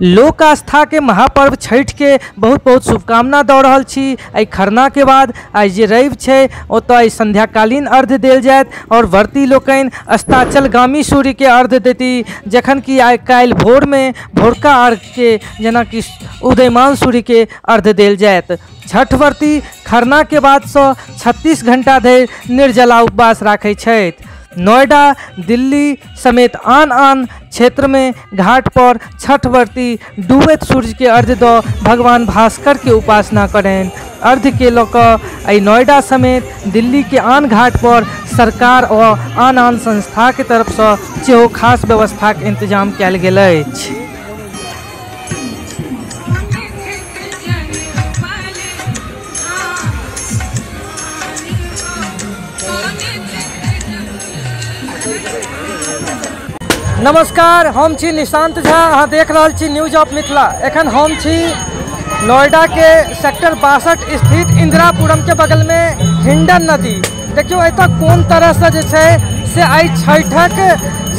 लोक आस्था के महापर्व छठि के बहुत बहुत शुभकामना दऽ रहल छी। एहि खरना के बाद आइ जे रवि छै ओतऽ आइ संध्याकालीन अर्घ्य देल जायत और व्रती लोकनि अस्ताचलगामी सूर्य के अर्घ्य देती, जखन कि आइ काल्हि भोर में भोरका अर्घ्य के जेनाकि उदयमान सूर्य के अर्घ्य देल जायत। छठ व्रती खरना के बाद से 36 घंटा धरि निर्जला उपवास राखै छथि। नोएडा, दिल्ली समेत आन आन क्षेत्र में घाट पर छठ व्रती डूबैत सूर्य के अर्घ्य दऽ भगवान भास्कर के उपासना करें। अर्घ्य के लऽ कऽ एहि नोएडा समेत दिल्ली के आन घाट पर सरकार और आन आन संस्था के तरफसँ सेहो खास व्यवस्था के इंतजाम कयल गेल अछि। नमस्कार, हम छी निशांत झा, अहाँ देख रहल छी न्यूज ऑफ मिथिला। एखन हम छी नोएडा के सेक्टर 62 स्थित इंदिरापुरम के बगल में हिंडन नदी। देखियो एतऽ कोन तरह से जे छै से आइ छठक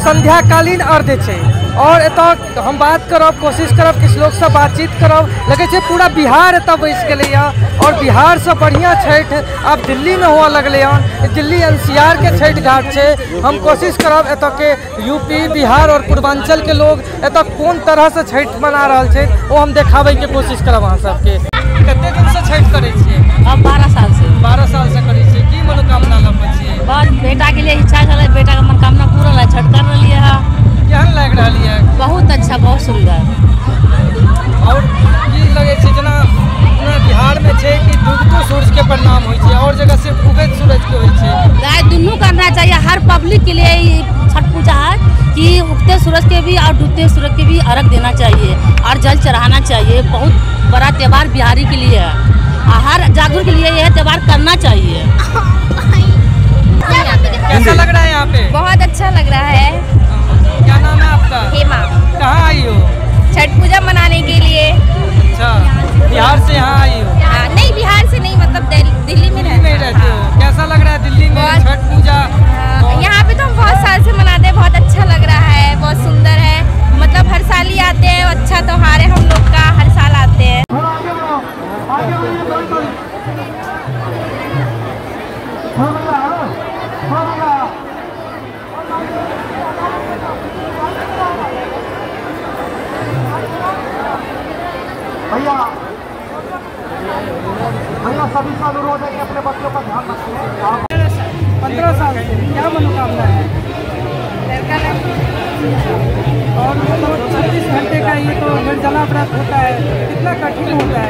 संध्याकालीन अर्घ्य छै और एतऽ हम बात करब, कोशिश करब किछु लोकसँ बातचीत करब। लगै छै पूरा बिहार एतऽ बसि गेलैए और बिहारसँ बढ़िआँ छठि आब दिल्लीमे हुअ लगलै हन। दिल्ली एनसीआर के छठि घाट छै। हम कोशिश करब एतऽके यूपी, बिहार और पूर्वांचल के लोग एतऽ कोन तरहसँ छठि मना रहल छै ओ हम देखाबैके कोशिश करब अहाँ सबके। कते दिनसँ छठि करै छियै? हम 12 साल से। 12 साल से करै छियै। की मनोकामना लऽ छियै? बस बेटा के लिए इच्छा छलै, बेटा के मनोकामना पूरा है, छठ कर रही है। केहन लागि रहल यऽ? बहुत अच्छा, बहुत सुंदर। और की लगै छै जेना अपना बिहार में छै कि डूबतो सूरज के प्रणाम होइ छै और जगह सिर्फ उगैत सूरज के होइ छै? नहीं, दुनू करना चाहिए। हर पब्लिक के लिए ये छठ पूजा है कि उगते सूरज के भी और डूबते सूरज के भी अर्घ देना चाहिए और जल चढ़ाना चाहिए। बहुत बड़ा त्यौहार बिहारी के लिए है और हर जागरूक के लिए यह त्यौहार करना चाहिए। कैसा लग रहा है यहाँ पे? बहुत अच्छा लग रहा है। क्या नाम है आपका? हेमा। कहाँ आई हो? छठ पूजा मनाने के लिए। अच्छा, बिहार से यहाँ आई हो? हाँ, नहीं बिहार से नहीं, मतलब दिल्ली में रहते हो। कैसा लग रहा है दिल्ली में छठ पूजा? यहाँ पे तो हम बहुत साल से मनाते हैं, बहुत अच्छा लग रहा है, बहुत सुंदर है। मतलब हर साल ही आते हैं, अच्छा त्योहार है हम लोग का, हर साल आते हैं। भैया भैया सभी से अनुरोध है कि अपने बच्चों का ध्यान रखें। 15 साल से क्या मनोकामना है? और मतलब 36 घंटे का ये तो निर्जला व्रत होता है, कितना कठिन होता है?